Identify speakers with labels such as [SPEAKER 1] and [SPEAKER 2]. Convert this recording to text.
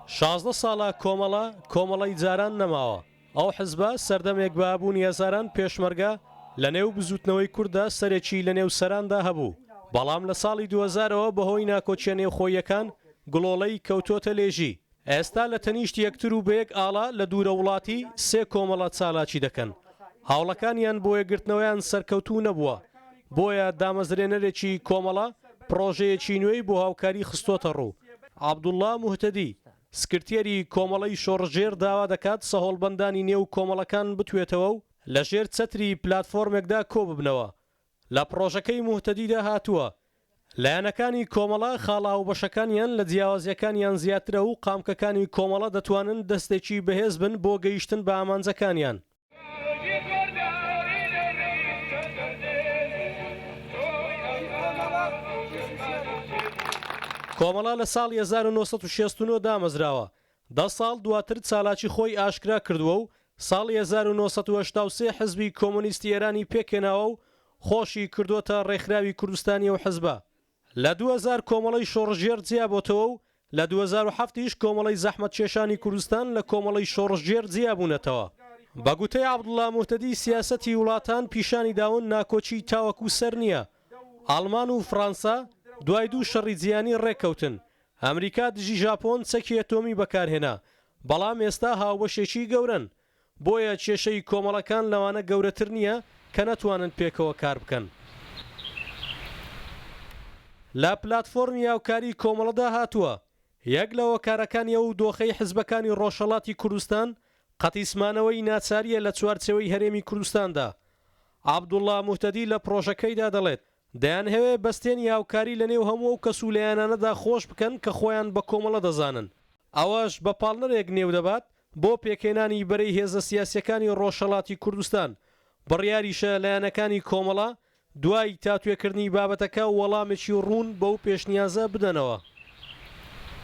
[SPEAKER 1] 16 ساڵە کۆمەڵە، کۆمەڵەی جاران نەماوە. ئەو حزبە سەردەمێک بە هەبوونی هەزاران پێشمەرگە لە نێو بزووتنەوەی کورددا سەرێکی لە نێو سەراندا هەبوو، بەڵام لە ساڵی 2000 ەوە بەهۆی ناکۆکییە نێوخۆییەکان گڵۆڵەی کەوتۆتە لێژی. ئێستا لە تەنیشت یەکتر و بە یەک ئاڵا لە دوورە وڵاتی سێ کۆمەڵە چالاکی دەکەن. هەوڵەکانیان بۆ یەکگرتنەوەیان سەرکەوتوو نەبووە، بۆیە دامەزرێنەرێکی کۆمەڵە پڕۆژەیەکی نوێی بۆ هاوکاری خستۆتە ڕوو. عەبدوڵڵا موهتەدی، سکرتێری کۆمەڵەی شۆڕشگێڕ داوا دەکات سەهۆڵبەندانی نێو کۆمەڵەکان بتوێتەوە و لەژێر چەتری پلاتفۆرمێکدا کۆببنەوە. لە پڕۆژەکەی موهتەدیدا هاتووە، لایەنەکانی کۆمەڵە خاڵە هاوبەشەکانیان لە جیاوازییەکانیان زیاترە و قامکەکانی کۆمەڵە دەتوانن دەستێکی بەهێز بن بۆ گەیشتن بە ئامانجەکانیان. کۆمەڵە لە ساڵی 1969 دامەزراوە، دە ساڵ دواتر چالاکی خۆی ئاشکرا کردووە و ساڵی 1983 حزبی کۆمۆنیستی ئێرانی پێکهێناوە و خۆشی کردووەتە ڕێکخراوی کوردستانی ئەو حزبە. لە 2000 کۆمەڵەی شۆڕشگێڕ جیابۆتەوە و لە 2007 یش کۆمەڵەی زەحمەتکێشانی کوردستان لە کۆمەڵەی شۆڕشگێڕ جیابوونەتەوە. بە گوتەی عەبدوڵا موهتەدی سیاسەتی وڵاتان پیشانی داون ناکۆکی تاوەکو سەر نییە. ئاڵمان و فڕانسە دوای دوو شەڕی جیهانی ڕێککەوتن. ئەمریکا دژی ژاپۆن چەکی ئەتۆمی بەکارهێنا، بەڵام ئێستا هاوبەشێکی گەورەن. بۆیە کێشەی کۆمەڵەکان لەوانە گەورەتر نییە کە نەتوانن پێکەوە کار بکەن. لە پلاتفۆرمی هاوکاری کۆمەڵەدا هاتووە، یەک لە هۆکارەکانی ئەو دۆخەی حزبەکانی ڕۆژهەڵاتی کوردستان قەتیسمانەوەی ناچارییە لە چوارچێوەی هەرێمی کوردستاندا. عەبدوڵڵا موهتەدی لە پڕۆژەکەیدا دەڵێت، دەیانهەوێ بەستێنی هاوکاری لە نێو هەموو ئەو کەس و لایەنانەدا خۆش بکەن کە خۆیان بە کۆمەڵە دەزانن. ئەوەش بە پاڵنەرێک نێو دەبات بۆ پێکهێنانی بەرەی هێزە سیاسییەکانی ڕۆژهەڵاتی کوردستان، بڕیاریشە لایەنەکانی کۆمەڵە دوای تاتوێکردنی بابەتەکە وەڵامێکی ڕوون بەو پێشنیازە بدەنەوە.